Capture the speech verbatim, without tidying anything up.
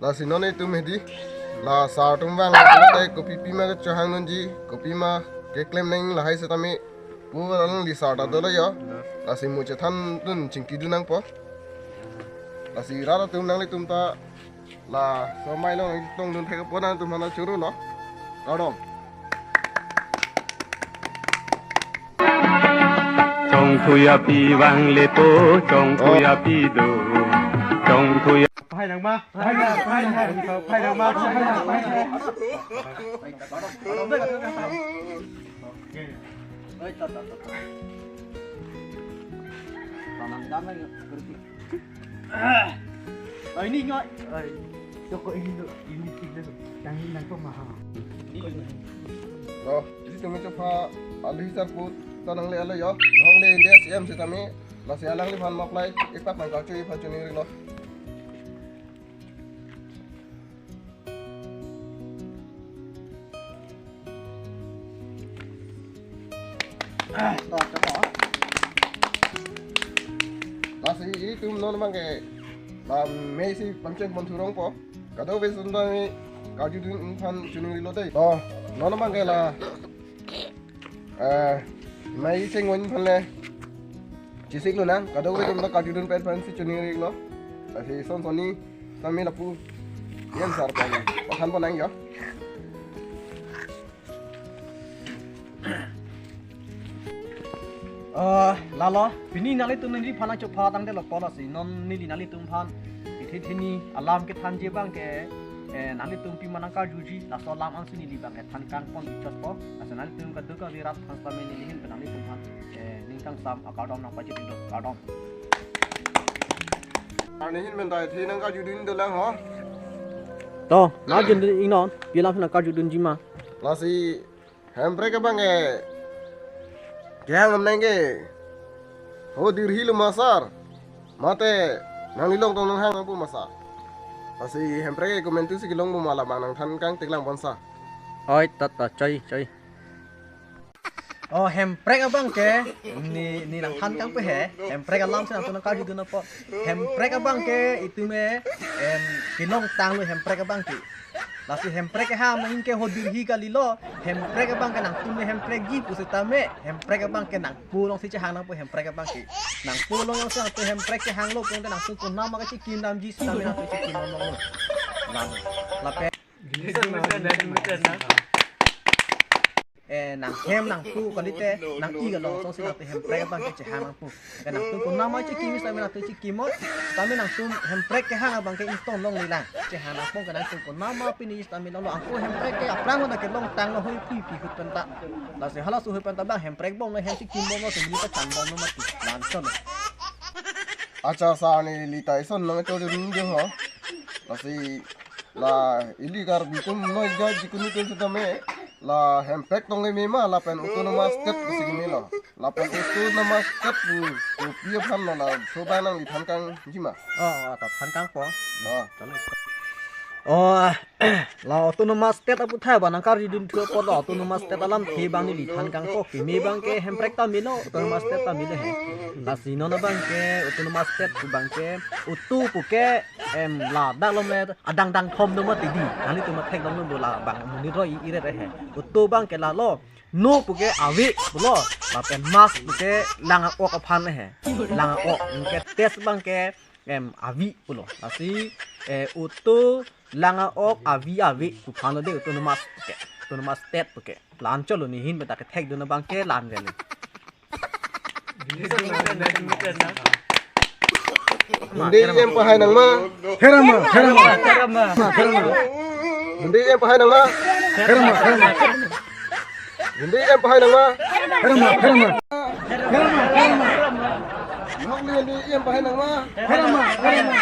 Lasi non itum hedi, la sir atum vang, la kopi pima kechehang nangji, kopima keklem nang lahai setame, pu alangli sir ta dolo yo. Lasi mo chethan dun chingki dun nangpo. Lasi rat atum nanglitum ta, laso amei along nangtongdun thekpo, nangtum aphan choro lo. Kardom. Chongthuya pi vang lepo, chongthuya pi do, chongthuya. Pahai nang ma, pahai nang, pahai nang, pahai nang ma, pahai nang, pahai nang. Oi, ini nyo. Oi. Joko ini tu, ini tiga tu. Yang ini nangkok mahal. Oh, jadi kami coba alih sarput tanang le ala yo. Nong le India C M setame, lasi alangliphan maplai, ipak nang kacu ipak cuning ri lo. Ah, to, to, to. Lasi itum non abangke, la mei si pangcheng pon thurong po. Kadokave atum ta karjudun aphan chuning rilo dei. To, non abangke la, eh, mei cheng win aphan le chesik lo nang, kadokave atum ta karjudun pen aphan si chuning rilo. Lasi son sonni sami lapu C M sir pen pathan pon nang yo. Oh, lalo, pini nanglitum neliphan nangchopha tangte lo po, lasi non neli nanglitum aphan ithi thini alam kethanji abangke, eh, nanglitum pima nangkarjuji, laso alam ansi neli abangke than kangpon ichotpo, lasi nanglitum kadokave rat aphan setame neli ahin pen nanglitum aphan, eh, ning kangsam akardom nangpajir indo, kardom. Arni ahin pen ta ithi nangkarjudun dolang ho. To, nangkarjudun inon, pi alam nangkarjudunji ma? Lasi hemprek abangke kehang am nang ke, ho dirhi lo ma sir, mate nangli along tong nanghang pu ma sir? Lasi hemprek ke komantu si kelong pu ma, labang nangthan kangteklang pon sir. Oi, ta ta, choi, choi. Oh, hemprek abangke, ne, ne nangthan kangpo he, hemprek alam si nangtum nangkarjudun apot. Hemprek abangke itum e, em, kelong tanglo hemprek abangke. Lasi hemprek kehang nang ke ho dirhi kalilo, hemprek abangke nangtum le hemprek ji pu setame, hemprek abangke nangpo along si chehang nangpo hemprek abangke. Nangpo along si nangtum hemprek kehanglo, pu nangtum konat ma kachikim damji setame nangtum chikim damlo. Lam, lapen. Eh, nanghem nangpo kalite, nang-ik along song si nangtum hemprek abangke chehang nangpo. Eh, nangtum konat ma chikim setame nangtum chikimnon, setame nangtum hemprek kehang abangke ingtonglong lelang. Chehang nangpo ke nangtum konat ma pini setame longlo, anke hemprek ke aphrang ta kelong tanglo hoi pi pi ahut pen ta. Lasi halaso ahut pen ta abang hemprek bomlo, hem chikim bomlo, sumili pachan bomlo mati. Lason. Acha sir, neli ta ison nangchojun dei ho. Lasi la ili Karbi atum noi ja jikunu atum setame, la hemprek tong keme ma, lapen autonomous state pusi kemelo. Lapen autonomous state pu, kopi aphan lo, laso abang nangli than kangji ma? Oh, oh, ta than kangpo. Oh. Oh, la autonomous state aputhak abang nangkarjudun thu apot lo, autonomous state alamthe abang neli than kangpo, keme abangke hemprek ta melo, autonomous state ta melo he. Lasi non abangke autonomous state pu abangke, auto puke, em, ladak lom le adang dangthom do mati dei. Nanglitum mathek dong lo bo, labang monit roi iret he. Auto abangke lalo, no puke ave pulo, lapen must puke lang a-ok aphan he. Lang a-ok, anke test abangke, em, avi pulo. Lasi, eh, auto lang a-ok avi ave pu aphan lo dei autonomous puke, autonomous state puke. Lason cholo, ne ahin pen ta kethekdun abangke la-an vele. Hindi em pahai nang ma. Herama, herama. Herama, herama. Hindi em pahai nang ma. Herama, herama. Hindi em pahai nang ma. Herama, herama. Herama, herama. Nok ni hindi em pahai nang ma. Herama, herama.